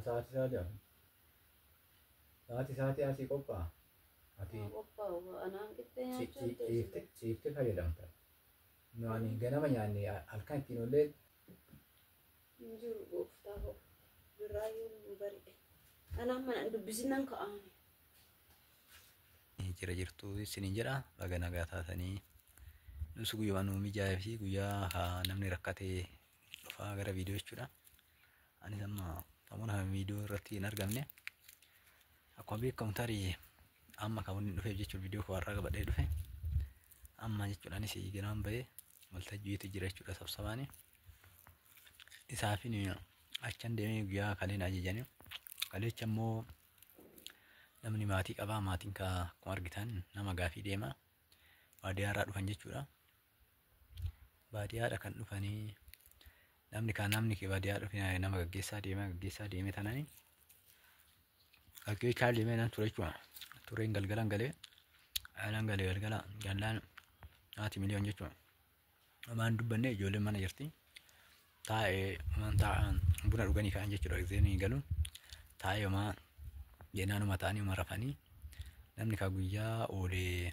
Sa'aatii sa'aatii hafu. Sa'aatii sa'aatii asii qophaa'a. Ati Qophaa'u anaan qixxee nyaachuu ciiftee ciiftee fayyadamta. Nu ani ganama nyaanne halkan ittiin ollee Hin jiru gooftaa koo. Birraayyuu nu bari'e. Anaan mana dubbisinan ka'aani. Jira jirtu isiniin jedha baga nagaa taatanii nus guyyaa nu mijaa'ee fi guyyaa namni rakkatee dhufaa gara viidiyoo jechuudha. Anis amma namoota viidiyoo irratti hin argamne. Akkuma beekamu tarii amma kan wanni dhufeef jechuudha viidiyoo koo har'aa qabadhee dhufe. Amma jechuudha anis ganaan bahee waltajjiitu jira jechuudha sabsabaani. Isaafin achan deemee guyyaa kaleen ajajanii. Kaleecha immoo namni maatii qabaa maatiin ka akkuma argitan nama gaafii deema. Baadiyyaarraa dhufan jechuudha. Baadiyyaadha kan dhufanii namni kan namni baadiyyaa dhufe nama gaggeessaa deema gaggeessaa deeme tanani. Gaggeessaa deemee nan ture jechuudha. Tureen galgalan galee alaan galee galgala gallaan haati miliyoon jechuudha. Waan dubbanne ijoolleen mana jirti. Taa'ee waan taa'an buna dhuganii ka'an jechuudha giseen galu. Taa'ee homaa jennaanuma ta'anii homa rafanii namni kaa guyyaa oolee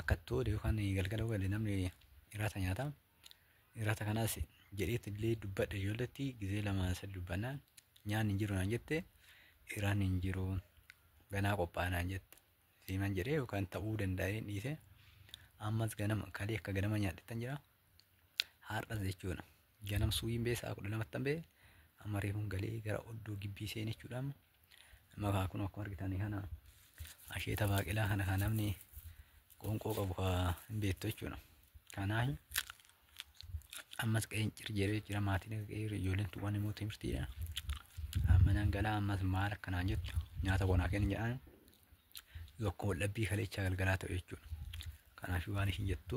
akka itti oole yookaan galgala oole namni irraata nyaata. Irraata kanaas jedheetti illee dubbadhe ijoolletti gisee lama sadi dubbannaan nyaanni hin jiru naan jette irraan hin jiru ganaa qophaa'a naan jette. Siiman jedhee yookaan ta'uu danda'ee dhiise ammas ganama kalee akka ganama nyaadhettan jira. Har'as jechuudha. Ganam suuyiin bee sa'a 12 bee amma reefuun galee gara oddoo gibbii seene jechuudha. Amma kun akkuma argitan kana asheeta baaqelaa kana kan namni qoonqoo qabu hin beektu jechuudha. Kanaaf ammas qe'een cir jedhee jira maatiin qe'ee ijoolleen tuqan immoo timirtiidha. Amma nan galaa ammas maal akkanaan jettu nyaata konaa kenni jedhaan yoo waldhabbii kaleechaa galgalaa ta'e jechuudha. Kanaaf waan ishiin jettu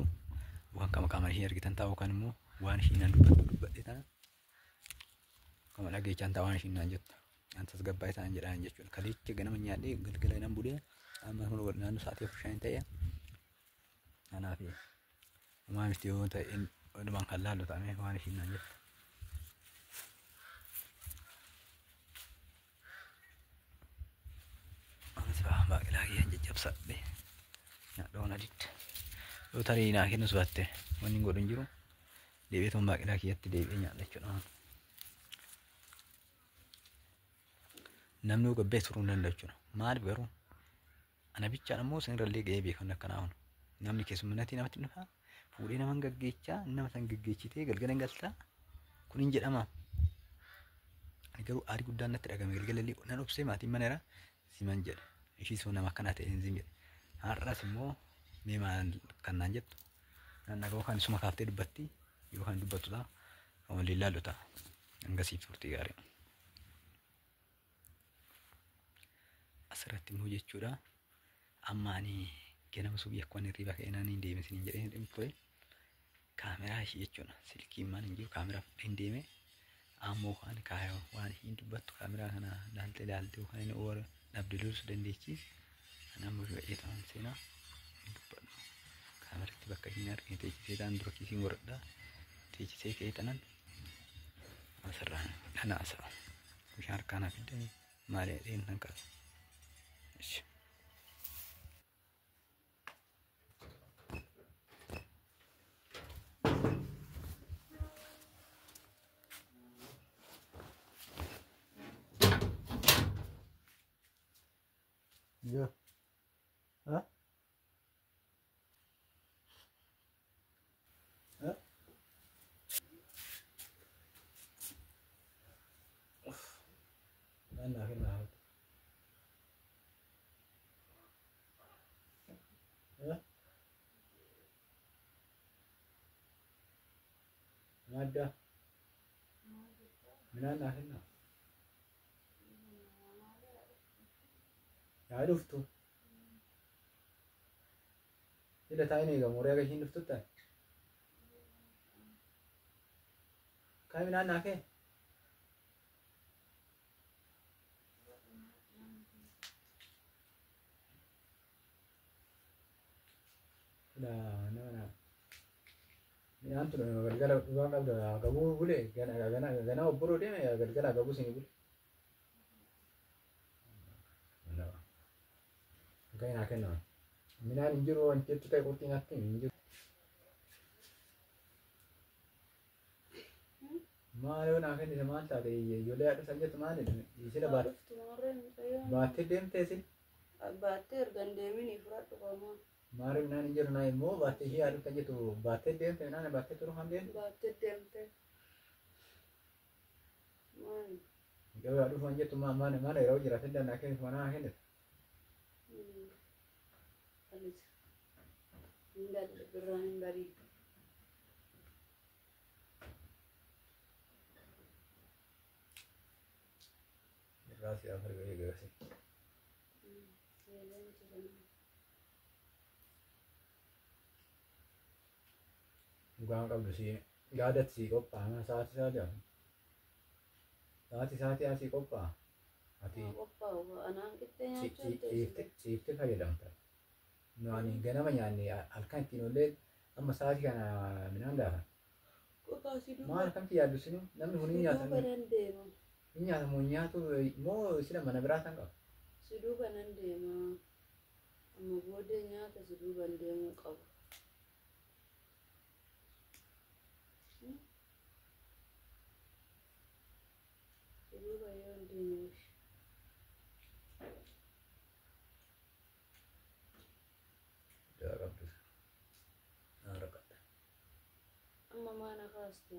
yookaan kama qaamaan ishiin argitan ta'a yookaan immoo waan ishiin naan dubbattu dubbadhe tana kama dhageechaan ta'a waan ishiin naan jettu. An tasgabbaa'ee ta'an jedhaan jechuudha. Kaleecha ganama nyaadhee galgala nan bulee amma kun naannoo sa'aatii 4:05 ta'e. Kanaaf homaa miti yoo ta'e walumaan kan laallu ta'ame waan ishiin naan jettu. Anis baaqelaa kiyyaan caccabsadhe nyaadha waan aditti. Yoo tarii naa kennus baatte wanni hin godhu hin jiru. Deebi'ee toon baaqelaa kiyyatti deebi'ee nyaadha jechuudha. Namni yoo gabbee turuu hin danda'u jechuudha. Maaliif garuu ana bichaan ammoo isinirrallee ga'ee beekan akkanaa kun. Namni keessummaatti namatti dhufa fuudhee nama gaggeechaa nama san gaggeechitee galgala galtaa kun hin jedhama. Ani garuu aarii guddaan natti dhagame galgala illee nan obsee maatiin mana irraa siman jedhe. Ishii sun nama akkanaa ta'e hin zim jedhe. Har'as immoo mee maal kan naan jettu nan dhaga'u kan isuma kaaftee dubbatti yookaan dubbattu ta'a kan waliin laallu ta'a. Hangasiif turtii gaarii. Asirratti immoo jechuudha amma ani ganama subii akkuma hirriba ka'ee naan hin deeme isiniin jedhee hin ture. Kaameraa ishii jechuudha silkiin maan hin jiru kaameraa fudhee hin deeme. Ammoo waan kaayoo waan ishiin dubbattu kaameraa kana laaltee laaltee yookaan inni oora dhabde lolsu dandeechi. Ani ammoo baay'ee ta'an seenaa hin dubbadhu. Kaameratti bakka ishiin argine teechisee ta'an dura kiisiin godhadha. Teechisee ka'ee tanan asirraan dhanaasa. Bishaan harkaa naa fiddanii maali jedheen nan kaasa. Yo. Ha? Ha? Naa kennaa haati. Ha? Madda. Midhaan naa kennaa. Yaa dhuftu. Ila taa'in eegamu horii akka ishiin dhuftutti ani. Kaay midhaan naa kee. Nama naa. Midhaan tun galgala dhugaa qabda agabuu bule gana gana obboroo deeme galgala agabuu isin bule. Kan naa kennaman. Midhaan hin jiru wanti jettu ta'e qurxii natti hin jiru. Maal yoo naa kennite maal taate ijoollee haadha san jettu maali? Sila Dhuftu maarree mucayyoo. baattee deemtee si Baattee erga hin deeminii fudhadhu qomaa. maari midhaan hin jiru naa immoo baattee ishee haadha san jettu baattee deemte midhaan baattee turuu kan deemte. Baattee deemte. Maali? Mucayyoo haadha dhufan jettu maal maal yeroo jiraate dandaa kennitu mana naa kennite. Alisa. Hin galle birraan hin bariin. Irraa si afur gahee gahee. Eeleen jiran. Dhugaan qabdu si gaadatti si qophaa'a sa'aatii sa'aatii sa'aatii sa'aatii asii qophaa'a. Ati Qophaa'u anaan qixxee nyaachuu hin ciiftee fayyadamta. Nuyi ganama nyaanne halkan ittiin ollee amma sa'aatii kana midhaan gaafa. Qophaa'a si duuba. Maal akkamti yaaddu sinu namni kun hin Si nyaatamu duuba nan deema. hin nyaatamu hin nyaatu moo sila mana biraa san qaba. Si duuba nan deema. Amma booddee nyaata si duuba hin deemuu qabu. Si duuba yoo hin deemne. Daa qabdu. Naa rakkadha. Amma maana kaaste.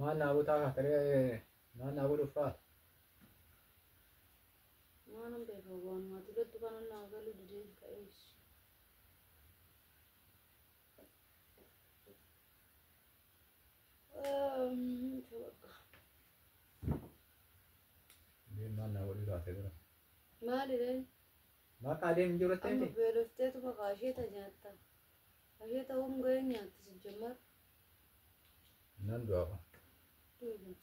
Maal naa gotaa kaataree maal naa godhuuf faata. Maanan beeka waan maatii loltu kana naa galuu didee ka'ees. Maal naa godhuu taate dura. Maalidha? Bakka adeemu jiru Amma ta'e beelofteetuma kaasheeta nyaatta. Asheeta hongee nyaatti si jammar. Nan du'a qaba.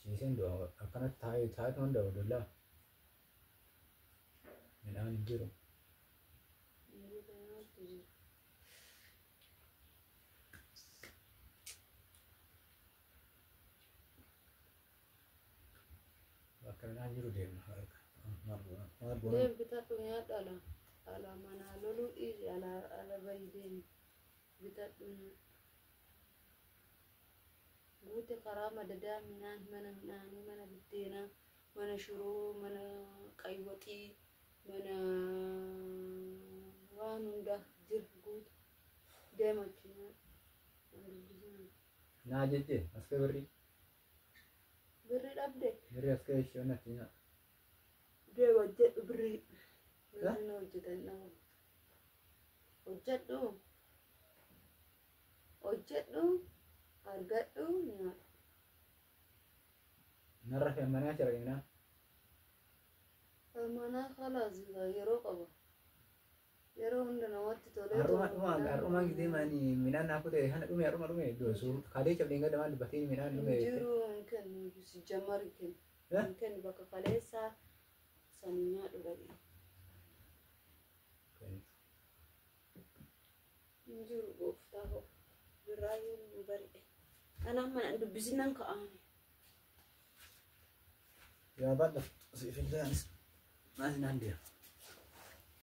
Ciiseen du'a akkanatti taa'ee taa'ee hunda odollaa. Midhaan hin jiru. Bakka midhaan jiru deemna. Maal goona? Maal goona? Deem bitadhu nyaadhu ala. Ala manaa loluu dhiisi ala ala bahi deemi. Bitadhu nyaadhu. Guute karaa madadaa midhaan mana midhaanii mana biddeenaa mana shiroo mana qaywaxii mana waan hundaa jira guute deema achi nyaadhu. Naa jejjee as kee birrii. Birrii dhabde Birrii as kee ishee natti nyaadha. deema jedhu birrii. Birrii na hojjetan dhabu. Hojjedhu. Hojjedhu. Argadhu nyaadhu. Narra fi manaa jira midhaan. Manaa khalaas yeroo qaba. Yeroo hunda namatti tolee. Har'uma dhumaan har'umaan gisee maani midhaan naa kutee kana dhume har'uma dhume iddoo kalee cableen gad maal dubbatiin midhaan dhume. Jiru hin kennu si jammar hin kennu. Hin kennu bakka kaleessaa sanii nyaadhu dhaqee. Hin jiru gooftaa koo. Birraa yoo nu bari'e. Anaan mana dubbisinan ka'aani. Yaa bal'atu siif illee anis maal naan deema.